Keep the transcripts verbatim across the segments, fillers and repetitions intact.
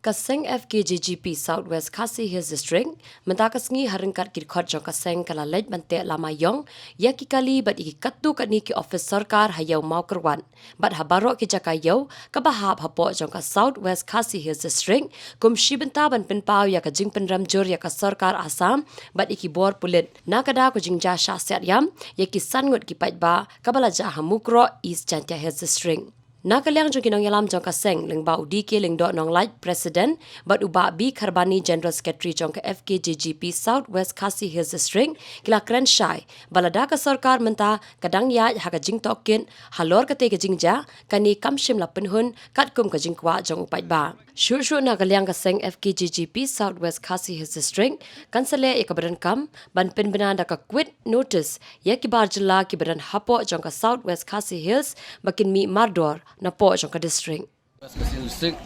Ka seng F K J G P South West Khasi Hills District mynta ka sngi ha ryngkat ki dkhot jong ka seng ka la leit ban teh lama ïong ïa ki kali bad ïa ki katto katne ki ophis sorkar ha Ïew Mawkyrwat bad ha baroh ki jaka ïew kaba hap hapoh jong ka South West Khasi Hills District, kum shi bynta ban pynpaw ïa ka jingpynrem jur ïa ka sorkar Assam bad ïa ki bor pulit na ka daw ka jingjia shah siat ïam ïa ki san ngut ki paidbah kaba la jia ha Mukroh, East Jaintia Hills District. Na ka liang jong ki nongïalam jong ka seng, lyngba u D K Lyngdoh Nonglait, President, bad u Bah B Kharbani, General Secretary jong ka F K J G P South West Khasi Hills District, ki la kren shai ba lada ka sorkar mynta ka dang ïaid ha ka jingtohkit halor katei ka jingjia, kane kam shym la pynhun katkum ka jingkwah jong u paidbah. Shuh shuh na ka liang ka seng F K J G P South West Khasi Hills District kan sa leh ïa kaba donkam ban pynbna da ka quit notice ïa ki bar jylla kiba don hapoh jong ka South West Khasi Hills ba kin mih mardor napoh jong ka district. West Khasi Hills District,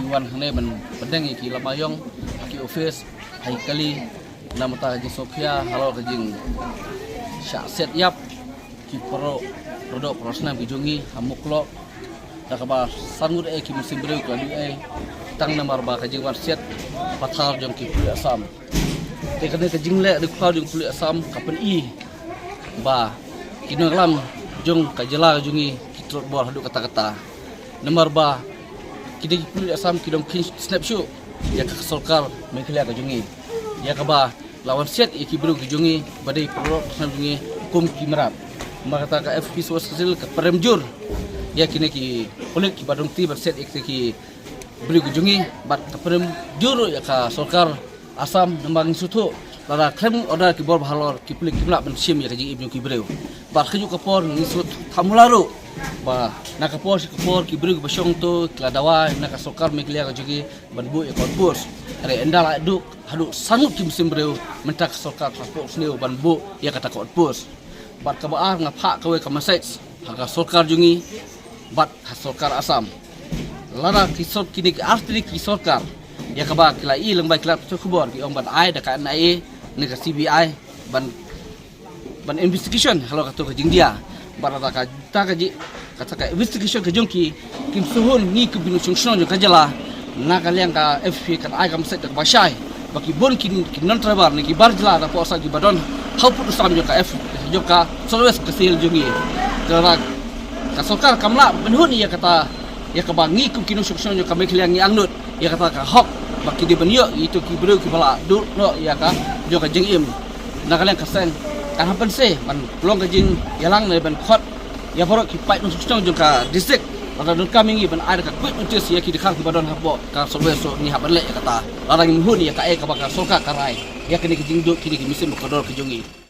ngi wan hangne ban pdiang ïa ki lama ïong ha ki ophis, ha ki kali, namar ka jingsngewkhia halor ka jingshah siat ïap ki para doh para snam ki jong ngi ha Mukroh. Da kaba san ngut eh ki mynsiem briew ki la duh eh tang namar ba ka jingwan siat pathar jong ki pulit Assam. Te kane ka jingleh riewkhlaw jong ki pulit Assam ka pyni ba ki nongïalam jong ka jylla ka jong ngi ki trot bor haduh katta katta. Namar ba kine ki pulit Assam ki dang khein snep shuh ïa ka sorkar Meghalaya ka jong ngi, ïa kaba la wan siat ïa ki briew ki jong ngi ba dei para doh para snam jong ngi kum ki mrad. Namar kata ka F K J G P South West Khasi Hills ka pynrem jur ïa kine ki pulit kiba dang kti ban siat ïa kine ki briew ki jong ngi bad ka pynrem jur ïa ka sorkar Assam namar ngi sngewthuh lada khlem order ki bor ba halor ki pulit kim lah ban shim ïa ka jingim jong ki briew. Bad kajuh ka por ngi sngewthuh thamula ruh ba na ka por sha ka por ki briew kiba shong to ki la dawa na ka sorkar Meghalaya ka jong ngi ban buh ïa ka outpost. Hynrei ynda la duh haduh san ngut ki mynsiem briew mynta ka sorkar ka la pok sniew ban buh ïa kata ka outpost. Bad kaba ar nga phah kawei ka message ha ka sorkar jong ngi bad ha sorkar Assam. Lada ki sor kine ki artylli ki sorkar ïa kaba ki la i lyngba ki lad pathai khubor ki ong ban ai da ka N I A ne ka C B I ban ban investigation halor kato ka jingdia. Bad lada kata ka ji kata ka investigation ka jong ki kim sngewhun, ngi kum ki nongshong shnong jong ka jylla na ka liang ka F K kan ai ka message da kaba shai ba ki bun ki, ki non tribal ne ki bar jylla napoh Assam kiba don ha u pud u sam jong ka F jong ka South West Khasi Hills jong ngi. Te lada ka sorkar kam lah pynhun ïa kata, ïa kaba ngi kum ki nongshong shnong jong ka Meghalaya ngi angnud ïa kata ka hok ba ki dei ban ïoh ïa kito ki briew kiba la duh noh ïa ka jong ka jingim. Na ka liang ka seng kan hap ban seh ban long ka jingïalang ne ban khot ïa baroh ki paid nongshong shnong jong ka district. Lada donkam ïa ngi ban ai da ka quit notice ïa ki dkhar kiba don hapoh ka South West, ngi hap ban leh ïa kata lada ngim hun ïa kaei kaba ka sorkar ka rai ïa kine ki jingduh kine ki mynsiem ba kordor ki jong ngi.